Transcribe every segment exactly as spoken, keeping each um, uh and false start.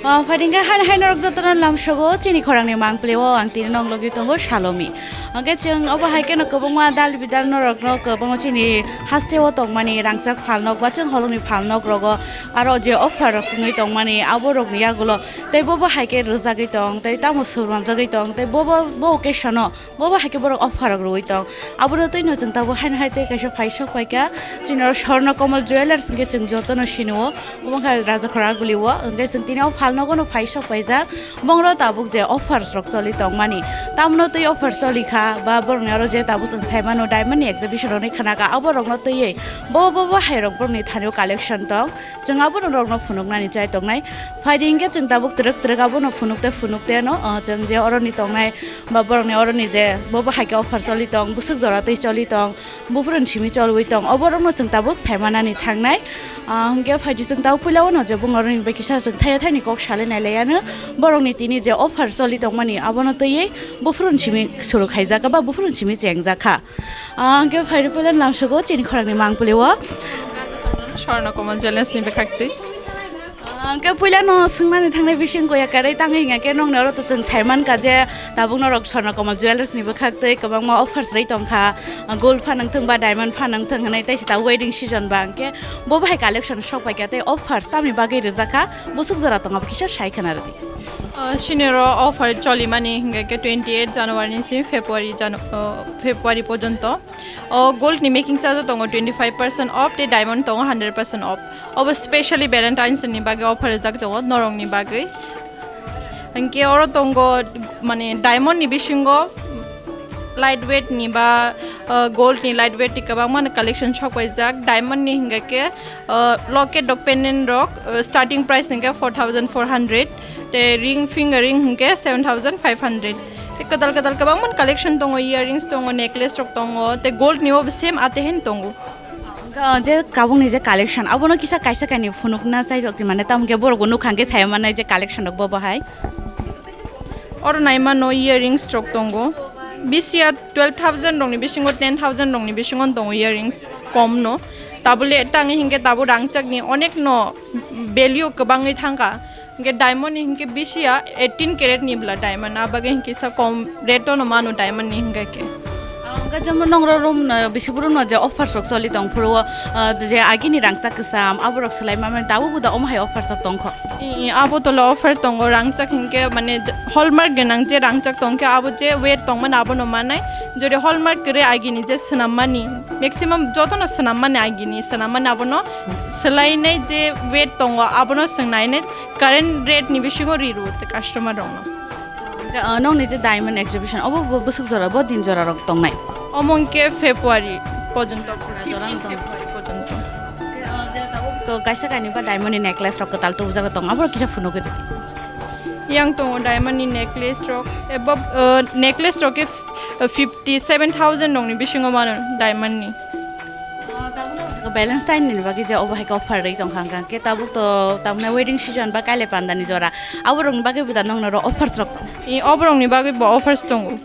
Ah, phaidi hwnkhe hai, hai norok jotono lamsogo chini khorangni mangpili o ang tini nog logi tongo Salomi. Hwnkhe chwng obo hai kheno kwbangma dal bidal norokno kwbangma chini hasteo tongmani rangchak phalnok ba chwng holongni phalnok rogo aro je offer rok swngwi tongmani aborokni yagulo tei bobo hai khe rwjagwi tong tei tamo swrwmjagwi tong tei bobo bo occasion o Bobo hai khe borok offer rok rwui tong. Abono twi no chwng tabuk haino hai tei kaisa phai sok pai kha. Chini oro Swarna Kamal Jewellers hwnkhe chwng jotono sini o. Obo wngkha Rajakhor Aguli o. Hwnkhe chwng tini o phalnogo no phai sok paijak. Bongro tabuk je offers rok choli tongmani. Tamno twi offer choli kha ba borokni oro je tabuk chwng sai mano diamond ni exhibition rok ni khna kha. Abo rokno twiwi bo, bo, bo hai rok borokni thani o collection tong. Chwng abono norokno phunuknani chai tongnai. Phaidi hwnkhe chwng tabuk twrwk twrwk abono phunukte phunukte no, o, chwng je oroni tongnai ba borokni oroni je bo bo hai khe offer choli tong, bwswk jora twi choli tong, buphuruni simi cholwi tong, oborokno chwng tabuk saimanani thangnai. Ah, hwnkhe phaidi chwng tabuk puila uano je bung oroni bai kisa chwng thaya thaini kok salai nai laiya no, borokni tini je offer choli tongmani abono twiwi buphuruni simi suru khaijak kha ba buphuruni simi chengjak kha. Ah, hwnkhe phaidi puila lamsogo chini khorangni mangpili o. Swarna Kamal Jewellers ni bwkhaktwi. Ah, hwnkhe puila no swngnani thangnai bising koya kwrwi tangwi hwnkhe nokni oro to chwng saimankha je tabuk norok Swarna Kamal Jewellers ni bwkhaktwi kwbangma offers rwi tongkha. Ah, gold phanang thung ba diamond phanang thung hwnwi tei sita wedding season ba hwnkhe bo bahai collection sok paikha tei offers tamni bagwi rwjakha bwswk jora tongma bo kisa sai khwna rwdi. Ah, chini oro offer cholimani hwnkhe khe twenty eight January ni simi February Janu-, ah, February porjonto. O gold ni making charge o tongo twenty five percent off, tei diamond tongo hundred percent off. Obo specially Valentine's ni bagwi offer rijak tongo norok ni bagwi. Hwnkhe oro tongo mane diamond ni bisingo light weight ni ba, uh, gold ni light weight ni kwbangma collection sok paijak. Diamond ni hwnkhe khe, uh, locket rok pendant rok, uh, starting price hwnkhe four thousand four hundred. Te ring finger ring hwnkhe seven thousand five hundred. Te kwtal kwtal kwbangma collection tongo, earrings tongo, necklace rok tongo, te gold ni bo same ate hen tongo. Hwnkhe, o, je kabung ni je collection, abono kisa kaisa kainwi phunukna chai rok di mane, tamo hwnkhe borok bo nukha hwnkhe sai mannai je collection rok bo bahai. Oro naimano earrings rok tongo. Bisi ya twelve thousand rokni bisingo, ten thousand rokni bisingo tongo earrings kom no. Tabule tangi hwnkhe tabo rangchak ni onek no value kwbangwi thangkha. Hwnkhe diamond ni hwnkhe bisi ya eighteen carat ni bwla diamond, a bagwi hwnkhe sa kom rate o no mano diamond ni hwnkhe khe. Ah, hwnkhe jemon nong ro room no, bisi brum no je offers rok choli tong phuru o, ah, je agini rangchak kwcham, abo rok swlai ma mani tabuk bo da omo hai offers rok tong kho? I, i, abo tole offer tongo, rangchak hwnkhe mane j-, hallmark gwnang je rangchak tong khe abo je weight tong mani abo no manai, jodi hallmark kwrwi agini je swnam mani, maximum joto no swnam mani agini swnam mani abo no swlai nai je weight tongo abo no swng nai nai. Current rate ni bisingo ri rwo tei customer rokno. Hwnkhe, ah, nokni je diamond exhibition, obo bo bwswk jora, bo din jora rok tongnai? Omo hwnkhe February porjonto. Jora no tong. February porjonto. Hwnkhe, ah, je tabuk to kaisa kainwi ba diamond ni necklace rok kwtal tubujak tong, abo kisa phunugwi rwdi. Yang tongo diamond ni necklace rok, ebo, ah, necklace rok khe, ah, fifty seven thousand rokni bisingo mano diamond ni. Ah, tabuk no Valentine ni bagwi je obo hai khe offer rwi tong kha, hwnkhe tabuk to tamni wedding season ba kailai panda ni jora, abo rokni bagwi bo da nokno ro offers rok tong? I, obo rokni bagwi bo offers tongo.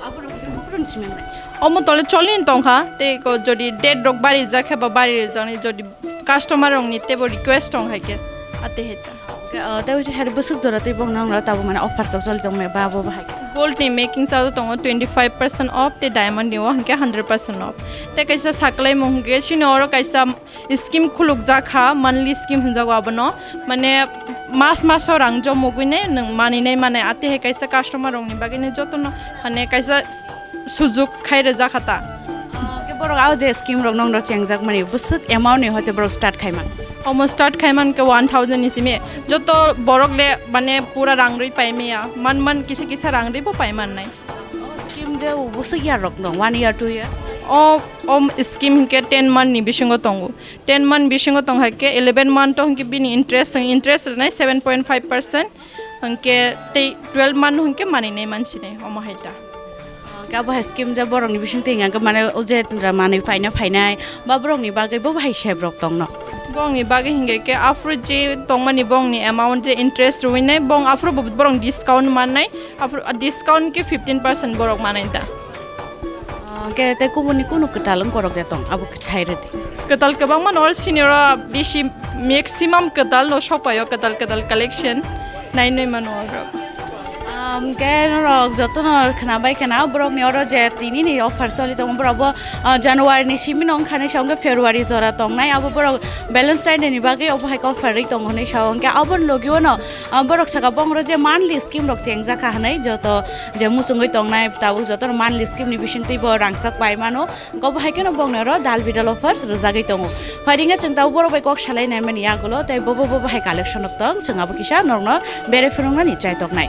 Abo rok buphuruni simi wngnai? Omo tole cholini tong kha, tei ko jodi date rok bari jak khe ba bari rijak ni, jodi customer rokni teibo request tong hai khe, ate hai ta. Ah, tei uaisa sari bwswk jora tei bo nokno tabuk mane offers rok choli tong mani ba abo bahai? Gold ni making charge tongo twenty five percent off, tei diamond ni o hwnkhe hundred percent off. Tei kaisa saklaimung hwnkhe chini oro kaisa scheme khulukjak kha, monthly scheme hwnjago abono, mane mas maso rang jomogwine nwng maninai mane, ate hai kaisa customer rokni bagwino jotono mane kaisa sujuk khai rwjak kha ta. Ah, khe borok ah je scheme rok nokno chengjak mani bwswk amount ni hoite borok start khai man? Omo start khai man khe one thousand ni simi, joto borok le mane pura rang rwi pai maya, man man kisa kisa rang rwi bo pai man nai. Scheme de bwswk year rok no, one year, two year? O, o scheme hinkhe ten month ni bisingo tongo. Ten month bisingo tong hai khe eleven month to hinkhe bini interest, interest rwnai seven point five percent. Hinkhe tei twelve month hinkhe manwi nai mansinai omo hai ta. Hinkhe abo hai scheme je borokni bising twi hinkhe mane o je manwi phaina phainai ba borokni bagwi bo hai sep rok tongno. Borokni bagwi hinkhe khe aphuru je tongmani borokni amount je interest rwinai bong aphuru bo borok discount mannai, aphuru discount khe fifteen percent borok manai ta. Ah, ke te kubuni kunu kwtal wngkorok de tong, abo kwchai rwdi. Kwtal kwbangma no, all senior o bisi maximum kwtal no sopaio, kwtal kwtal collection nai nai mano oro. Um, ke norok joto no khwnabai khwna, borok ni oro je tini ni offer choli tongo, borok bo, ah, January ni simi no wngkha ni, sa wngkha February jora tongnai, abo borok Valentine Day ni bagwi obo hai offer ri tongo hinwi sa wngkha, aboni logi o no, ah, borok saka bongro je monthly scheme rok chengjak kha hinwi joto je muchungwi tongnai tabuk jotono monthly scheme ni bisingtwi bo rangchak pai mano. Obo hai kheno bongni oro dal bidal offers rwjagwi tongo. Phai ringya chwng tabuk borok bai kok salai naimani yagulo tei bobo bobo hai collection rok tong, chwng abo kisa norokno bere phunuknani chaitoknai.